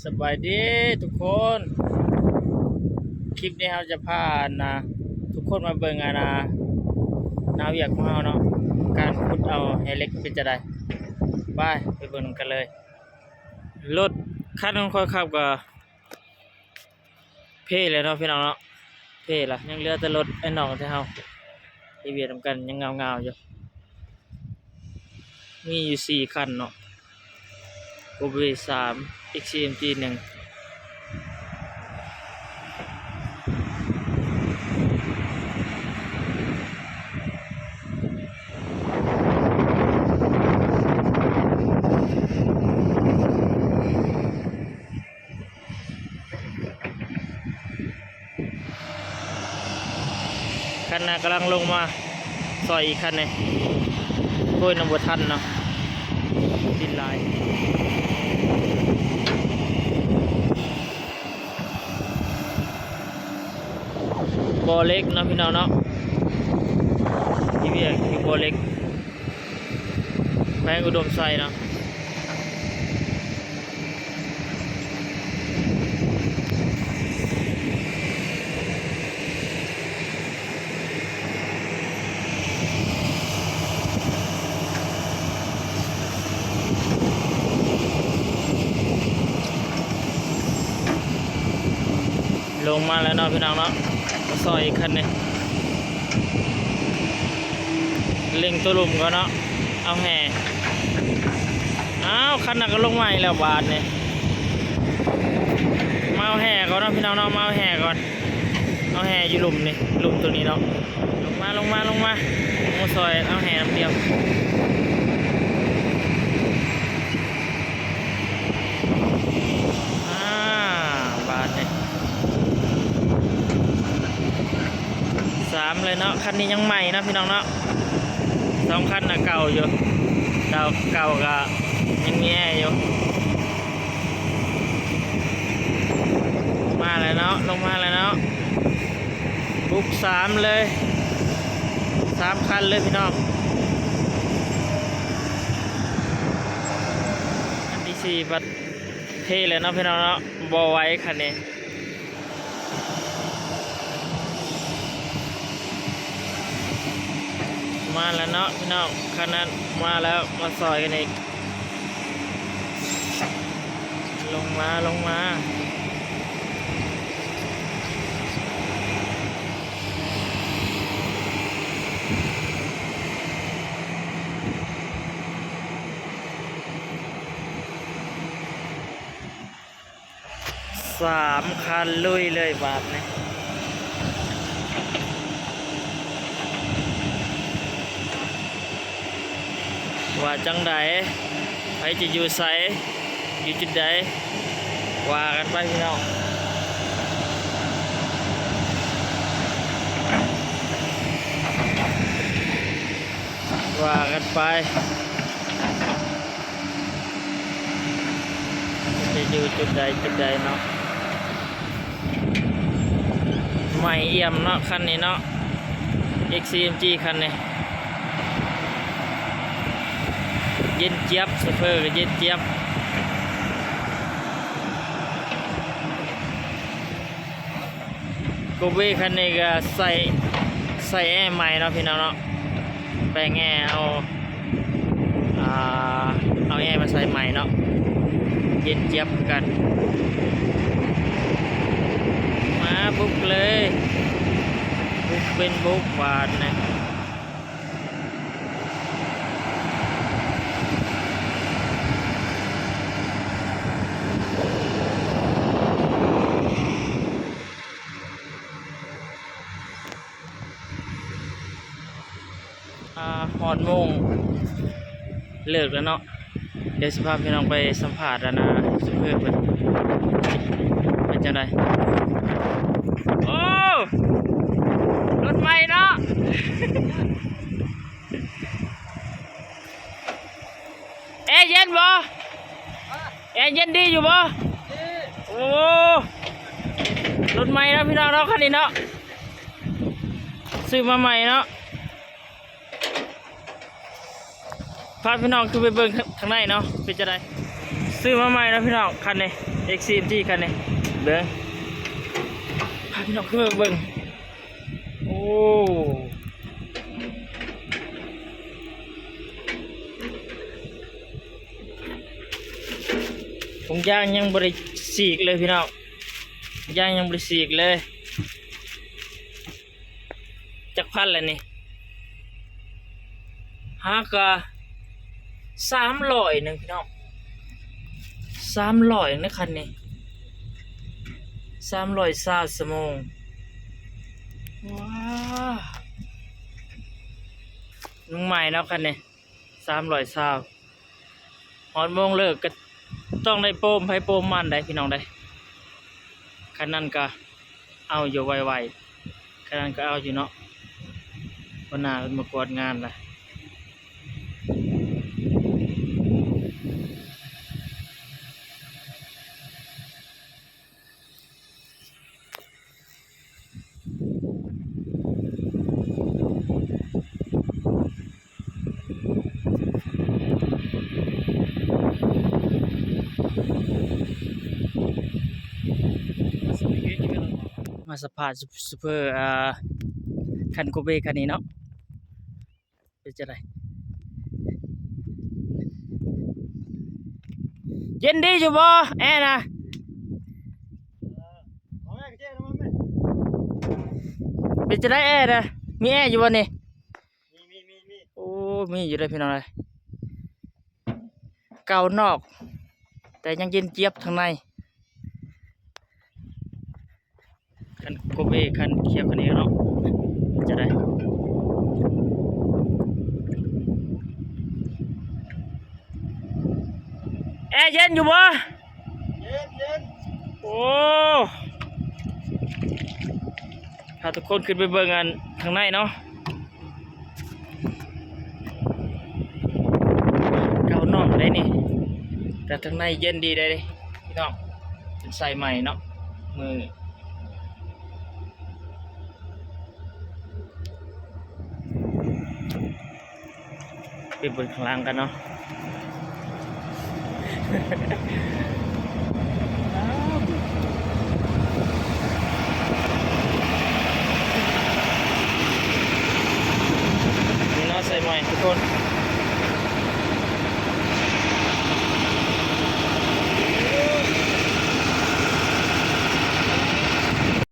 ສະບາຍດີທຸກຄົນ, ຄລິບນີ້ເຮົາຈະພາ ອັນນາ ທຸກຄົນມາເບິ່ງ ອັນນາ ໜ້າວຽກຂອງເຮົາເນາະ, ການຂຸດເອົາແຮ່ເຫຼັກເປັນຈັ່ງໃດ. ໄປ ໄປເບິ່ງນຳກັນເລີຍ. ລົດຄັນຂອງຂ້ອຍຂັບກໍ ເພແລ້ວເນາະພີ່ນ້ອງເນາະ, ເພລະ. ຍັງເຫຼືອແຕ່ລົດໄອ້ນ້ອງແຕ່ເຮົາເຮັດວຽກນຳກັນ ຍັງງາວໆຢູ່. ມີຢູ່ສີ່ຄັນເນາະ, ໂກເບສາມ, ເອັກຊີເອັມຈີໜຶ່ງ. ຄັນໜ້າກຳລັງລົງມາຊ່ອຍອີກຄັນໜຶ່ງ. ໂອ້ຍ ນຳບໍ່ທັນເນາະ, ດິນຫຼາຍ. ບໍ່ເຫຼັກເນາະພີ່ນ້ອງເນາະ, ທີ່ວຽກຢູ່ບໍ່ເຫຼັກ ແຂວງອຸດົມໄຊເນາະ. ລົງມາແລ້ວເນາະພີ່ນ້ອງເນາະ, ມາຊ່ອຍອີກຄັນໜຶ່ງ. ເລັ່ງຕົວລຸ່ມກ່ອນເນາະ, ເອົາແຮ່. ອ້າວ ຄັນນັ້ນກໍລົງມາອີກແລ້ວບາດນີ້. ມາເອົາແຮ່ກ່ອນເນາະພີ່ນ້ອງເນາະ, ມາເອົາແຮ່ກ່ອນ. ເອົາແຮ່ຢູ່ລຸ່ມນີ້, ລຸ່ມຕົວນີ້ເນາະ. ລົງມາ ລົງມາ ລົງມາ, ມາຊ່ອຍເອົາແຮ່ນຳດຽວ. ອ່າ ບາດນີ້ສາມເລີຍເນາະ. ຄັນນີ້ຍັງໃໝ່ເນາະພີ່ນ້ອງເນາະ, ສອງຄັນນະເກົ່າຢູ່, ເກົ່າ ເກົ່າກໍຍັງມີແອຢູ່. ມາແລ້ວເນາະ, ລົງມາແລ້ວເນາະ, ບຸກສາມເລີຍ, ສາມຄັນເລີຍພີ່ນ້ອງ. ຄັນທີສີ່ບັດເທແລ້ວເນາະພີ່ນ້ອງເນາະ, ບໍ່ໄຫວຄັນນີ້. ມາແລ້ວເນາະພີ່ນ້ອງ, ຄັນນັ້ນມາແລ້ວ, ມາຊ່ອຍກັນອີກ. ລົງມາ ລົງມາ. ສາມຄັນລຸຍເລີຍບາດນີ້. ວ່າຈັ່ງໃດ? ໃຜຈະຢູ່ໃສ? ຢູ່ຈຸດໃດ? ວ່າກັນໄປພີ່ນ້ອງ, ວ່າກັນໄປ. ຈະຢູ່ຈຸດໃດຈຸດໃດເນາະ. ໃໝ່ອ່ຽມເນາະຄັນນີ້ເນາະ, ເອັກຊີເອັມຈີຄັນນີ້. ເຢັນຈຽບ, ໂຊເຟີກໍເຢັນຈຽບ. ໂກເບຄັນນີ້ກໍໃສ່ ໃສ່ແອໃໝ່ເນາະພີ່ນ້ອງເນາະ, ແປງແອເອົາ ອ່າ ເອົາແອມາໃສ່ໃໝ່ເນາະ, ເຢັນຈຽບຄືກັນ. ມາບຸກເລີຍ, ບຸກເປັນບຸກບາດນີ້. ອ່າ ຮອດໂມງເລີກແລ້ວເນາະ, ດຽວຊິພາພີ່ນ້ອງໄປສຳພາດ ອັນນາ ໂຊເຟີເພິ່ນ ເປັນຈັ່ງໃດ. ໂອ້ ລົດໃໝ່ເນາະ, ແອເຢັນບໍ່? ແອເຢັນດີຢູ່ບໍ່? ໂອ້ ລົດໃໝ່ເນາະພີ່ນ້ອງເນາະ, ຄັນນີ້ເນາະ ຊື້ມາໃໝ່ເນາະ. ພາພີ່ນ້ອງຂຶ້ນໄປເບິ່ງທາງໃນເນາະ ເປັນຈັ່ງໃດ. ຊື້ມາໃໝ່ເນາະພີ່ນ້ອງ ຄັນນີ້ ເອັກຊີເອັມຈີ ຄັນນີ້ ເບິ່ງ ພາພີ່ນ້ອງຂຶ້ນມາເບິ່ງ ໂອ້ ຖົງຢາງຍັງບໍ່ໄດ້ສີກເລີຍພີ່ນ້ອງ ຢາງຍັງບໍ່ໄດ້ສີກເລີຍ. ຈັກພັນລະນີ້ ຫາກະສາມຮ້ອຍໜຶ່ງພີ່ນ້ອງ ສາມຮ້ອຍນະຄັນນີ້ ສາມຮ້ອຍຊາວຊົ່ວໂມງ ວ້າ ຍັງໃໝ່ເນາະຄັນນີ້ ສາມຮ້ອຍຊາວ ຮອດໂມງເລີກກະຕ້ອງໄດ້ໂປມໃຜໂປມມັນໄດ໋ພີ່ນ້ອງເດ ຄັນນັ້ນກະເອົາຢູ່ໄວໆ ຄັນນັ້ນກະເອົາຢູ່ເນາະ ຫົວໜ້າເພິ່ນມາກວດງານລະ. ມາສຳພາດຊຸ ຊຸບເພີ ອ່າ ຄັນໂກເບຄັນນີ້ເນາະ. ເປັນຈັ່ງໃດ? ເຢັນດີຢູ່ບໍ່ແອນະ? ເປັນຈັ່ງໃດແອນະ? ມີແອຢູ່ບໍ່ນີ້? ມີ ມີ ມີ ໂອ້ ມີຢູ່ເດີພີ່ນ້ອງເອີຍ ເກົ່ານອກ ແຕ່ຍັງເຢັນຈຽບທາງໃນ. ຄັນໂກເບ ຄັນຂຽວຄັນນີ້ເນາະ ຈະໄດ້ ແອເຢັນຢູ່ບໍ່? ເຢັນ ເຢັນ ໂອ້ ພາທຸກຄົນຂຶ້ນໄປເບິ່ງອັນທາງໃນເນາະ. ເກົ່ານອກໄດ໋ນີ້ ແຕ່ທາງໃນເຢັນດີໄດ໋ນີ້ພີ່ນ້ອງ ເປັນໃສ່ໃໝ່ເນາະ ມື້ໄປເບິ່ງຂ້າງຫຼັງກັນເນາະ. ນີ້ເນາະ ໃສ່ໃໝ່ທຸກຄົນ